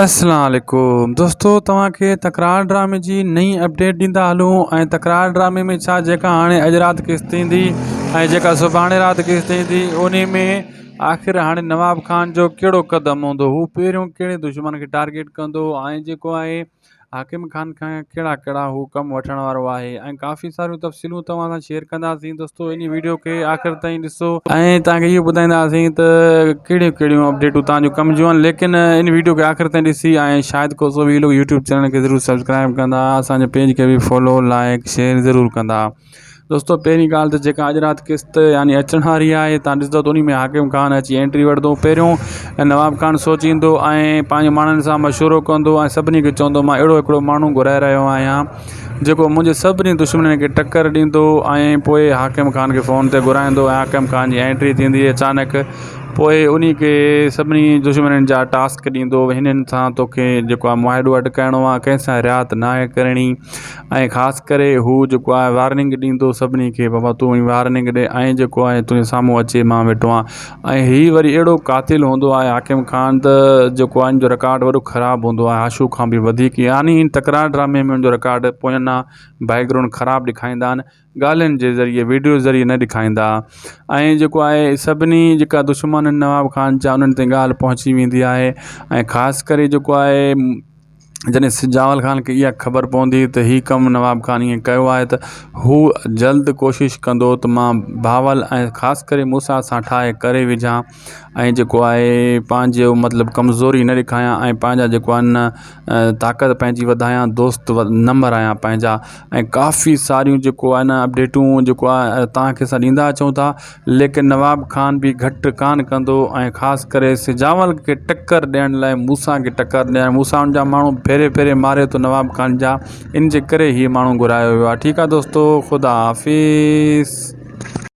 اسلام عليڪم دوستو توهان کي تڪرار ڊرامي جي نئين اپڊيٽ ڏيندا هلون ۽ تڪرار ڊرامي ۾ ڇا جيڪا هاڻي اڄ رات قسط ايندي ۽ جيڪا سڀاڻي رات قسط ايندي انهي ۾ آخر هاڻي نواب خان جو ڪهڙو قدم هوندو هو پهريون ڪهڙي دشمن کي ٽارگيٽ ڪندو ۽ جيڪو آهي حاڪم خان کان ڪهڙا ڪهڙا هو ڪم وٺڻ وارو آهي ۽ ڪافي ساريون تفصيلون توهان سان شيئر ڪنداسين دوستو ان ويڊيو کي آخر تائين ڏسو ۽ توهان کي اهو ٻڌائينداسين ته ڪهڙيون ڪهڙيون اپڊيٽون توهان جو ڪم جون آهن ليڪن ان ويڊيو کي آخر تائين ڏسي ۽ Shahid Khoso vlog YouTube channel کي ضرور سبسڪرائب ڪندا اسان جي پيج کي به فالو لائڪ شيئر ضرور ڪندا دوستو پهرين ڳالهه ته جيڪا اڄ رات قسط يعني اچڻ واري آهي تان ڏسندو ته انهي ۾ حاڪم خان اچي انٽري وٺندو پهريون نواب خان سوچيندو ۽ پنهنجي ماڻهن سان مشورو ڪندو ۽ سڀني کي چوندو مان اهڙو هڪڙو ماڻهو گهرائي رهيو آهيان جيڪو منهنجي سڀني دشمنن کي ٽڪر ڏيندو ۽ پوء حاڪم خان کي فون تي گهرائيندو ۽ حاڪم خان جي انٽري ٿيندي اچانڪ پوء انهي کي سڀني دشمنن جا ٽاسڪ ڏيندو هنن سان توکي جيڪو آهي معاهدو اٽڪائڻو آهي ڪنهن سان رعايت ناهي ڪرڻي ۽ خاص ڪري هو جيڪو آهي وارننگ ڏيندو سڀني کي بابا تون وڃي وارننگ ڏي ۽ جيڪو آهي تنهنجي سامهون اچي مان ويٺو آهيان ۽ هي وري اهڙو قاتل هوندو آهي حاڪم خان ته جيڪو آهي ان جو رڪارڊ وڏو خراب هوندو آهي حشو کان به وڌيڪ يعني ان تڪرار ڊرامي ۾ ان جو رڪارڊ پوئنا بيڪ گرائونڊ خراب ڏيکاريندا آهن ڳالهين جي ذريعي ويڊيو ذريعي نه ڏيکاريندا ۽ جيڪو آهي سڀني جيڪا دشمن آهن نواب خان جا انهن تائين ڳالهه پهچي ويندي آهي ۽ خاص ڪري جيڪو آهي جڏهن سجاول خان کي اها خبر پوندي ته هي ڪم نواب خان ائين ڪيو آهي ته هو جلد ڪوشش ڪندو ته مان بهاول ۽ خاص ڪري موسيٰ سان ٺاهي ڪري وجهان ۽ جيڪو آهي پنهنجو مطلب ڪمزوري نه ڏيکاريان ۽ پنهنجا جيڪو آهن نه طاقت پنهنجي وڌايان دوست نه مرايان پنهنجا ۽ ڪافي ساريون جيڪو آهي نه اپڊيٽون جيڪو آهي توهان کي اسان ڏيندا اچون ٿا ليڪن نواب خان به گهٽ ڪانه ڪندو ۽ خاص ڪري سجاول کي ٽڪر ڏيڻ لاء موسيٰ کي ٽڪر ڏيڻ موسيٰ ان جا ماڻهو ڦيري ڦيري ماري ٿو نواب خان جا ان جي ڪري هي ماڻهو گهرايو ويو آهي ٺيڪ آهي دوستو خدا حافظ.